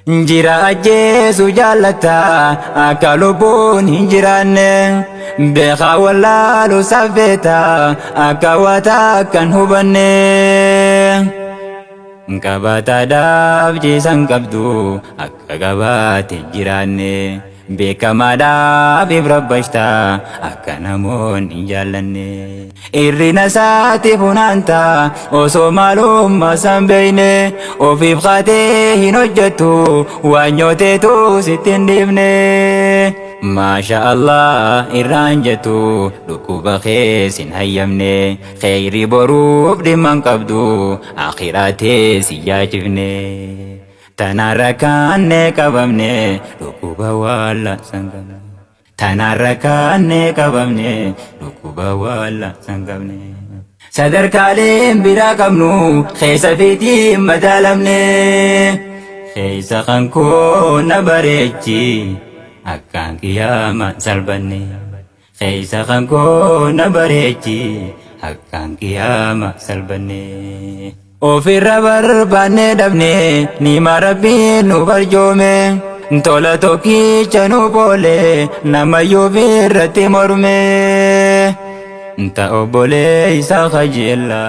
Jira ajjeesu jaallata akka lubbuun hin jiraanne. Beekaa wallaalu saffeeta akka waa takka hin hubanne. Qabaataadhaaf ciisan qabdu akka qabaate hin jiraanne. Beekamaadhaaf ibra akka namoonni hin jaallanne. Irrina isaatti funaanta osoo maalummaa san beekne. Ofiif kaatee hin hojjettu waan nyooteetu sitti hin dhiifne. Maasha Allah irraan jettu dhukkuba kees hin hayyamne. Kheyri boruuf dhimma hin qabdu akhiraatee si yaachifne. Tanarra kaanne qabamne dhukkuba waalla san qabne. Tanarra kaanne qabamne dhukkuba waalla san qabne. Sadarkaaleen biraa qabnu keessa fiitiin madaalamne. Keessa kan koo na bareechi akkaan qiyaama salphanne. Keessa kan koo na bareechi akkaan qiyaama salphanne. Ofirra barbaanne dhabne nima rabbiin nu barjoome. Tola tokkicha nu boole namayyuu irratti morme. Ta obboleessa kajeella.